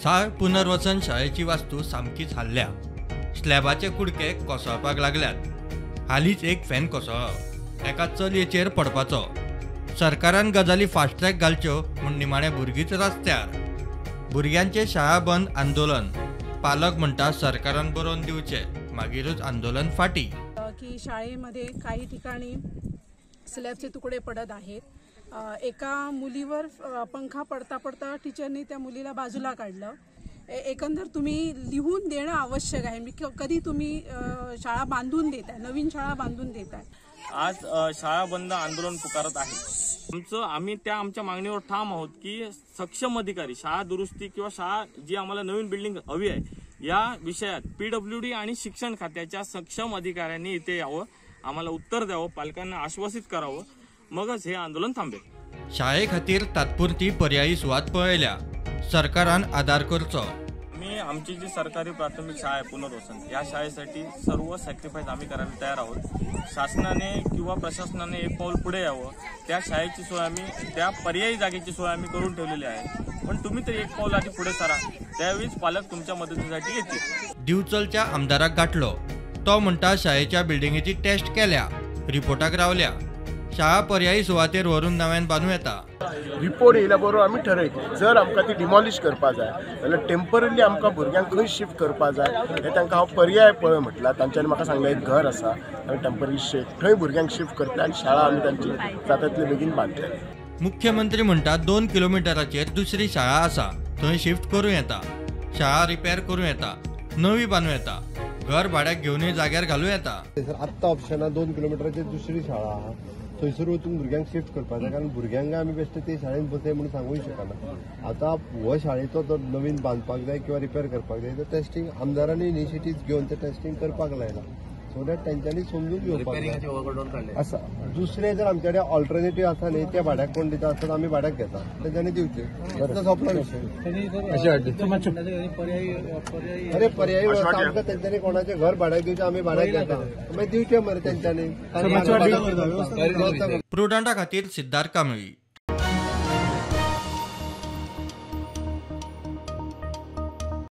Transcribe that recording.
साळ पुनर्वसन शाळेची वास्तू सामकीच हाल्ल्या. स्लॅबाचे कुडके कोसळपाक लागल्यात. हालींच एक फॅन कोसळ्ळो, एका चलयेचेर पडपाचो. सरकारान गजाली फास्ट ट्रॅक घालच्यो म्हूण निमाणे भुरगींच रस्त्यार. भुरग्यांचे शाळा बंद आंदोलन. पालक म्हणटा सरकारान बरोवन दिवचे, मागीरूच आंदोलन फाटी. की शाळेमध्ये काही ठिकाणी स्लॅबचे तुकडे पडत आहेत. एका मुलीवर पंखा पडता पडता टीचरनी त्या मुलीला बाजूला काढलं. एकंदर तुम्ही लिहून देणं आवश्यक आहे. मी कधी तुम्ही शाळा बांधून देताय, नवीन शाळा बांधून देताय. आज शाळा बंद आंदोलन पुकारत आहे. आम्ही त्या आमच्या मागणीवर ठाम आहोत की सक्षम अधिकारी शाळा दुरुस्ती किंवा शाळा जी आम्हाला नवीन बिल्डिंग हवी आहे या विषयात पीडब्ल्यूडी आणि शिक्षण खात्याच्या सक्षम अधिकाऱ्यांनी इथे यावं, आम्हाला उत्तर द्यावं, पालकांना आश्वासित करावं, मगच हे आंदोलन थांबेल. शाळे खातीर तात्पुरती पर्यायी सुवात पळयल्या, सरकारान आदार करचो. मी आमची जी सरकारी प्राथमिक शाळा आहे पुनर्वसन या शाळेसाठी सर्व सॅक्रिफाईस आम्ही करायला तयार आहोत. शासनाने किंवा प्रशासनाने एक पाऊल पुढे यावं. त्या शाळेची सोय आम्ही, त्या पर्यायी जागेची सोय आम्ही करून ठेवलेली आहे, पण तुम्ही तरी एक पाऊल आधी पुढे सरा, त्यावेळीच पालक तुमच्या मदतीसाठी येतील. दिवचलच्या आमदाराक गाठलो, तो म्हणटा शाळेच्या बिल्डिंगेची टेस्ट केल्या, रिपोर्टाक रावल्या, शाळा पर्यायी सुवातेर व्हरून नव्यान बांदू येता. रिपोर्ट येयल्या बरोबर आमी ठरयतले. जर आमकां ती डिमॉलिश करपा जाय जाल्यार टेम्पररी आमकां भुरग्यांक खंय शिफ्ट करपा जाय हें तांकां हांव पर्याय पळय म्हटलां. तांच्यांनी म्हाका सांगलें एक घर आसा, आमी टेम्पररी थंय भुरग्यांक शिफ्ट करतले आनी शाळा आमी तांची जाता तितले बेगीन बांदतले. मुख्यमंत्री म्हणटा 2 किलोमिटराचेर दुसरी शाळा आसा, थंय शिफ्ट करूं येता, शाळा रिपेर करूं येता, नवी बांदू येता, घर भाड्याक घेवनूय जाग्यार घालूं येता. आत्तां ऑप्शना 2 किलोमिटराचेर दुसरी शाळा आहा, थंयसर वचून भुरग्यांक शिफ्ट करपाक जाय, कारण भुरग्यांक आमी बेश्टे ते शाळेंत बसय म्हणून सांगूंक शकना. आतां हो शाळेचो जर नवीन बांदपाक जाय किंवा रिपेर करपाक जाय तर टेस्टिंग आमदारांनी इनिशिएटीव घेवन ते टेस्टिंग करपाक लायला, सो that तेंच्यांनी समजून घेवपाक जाय आसा. दुसरें जर आमचे कडेन ऑल्टरनेटीव आसा न्ही, त्या भाड्याक कोण दिता आसत आमी भाड्याक घेता, तेंच्यांनी दिवचे, सोंपला विशय. अरे पर्यायी वेवस्था आमकां तेंच्यांनी कोणाचें घर भाड्याक दिवचें, आमी भाड्याक घेता, मागीर दिवचें मरे तेंच्यांनी. प्रुडंटा खातीर सिद्धार्थ कांबळी.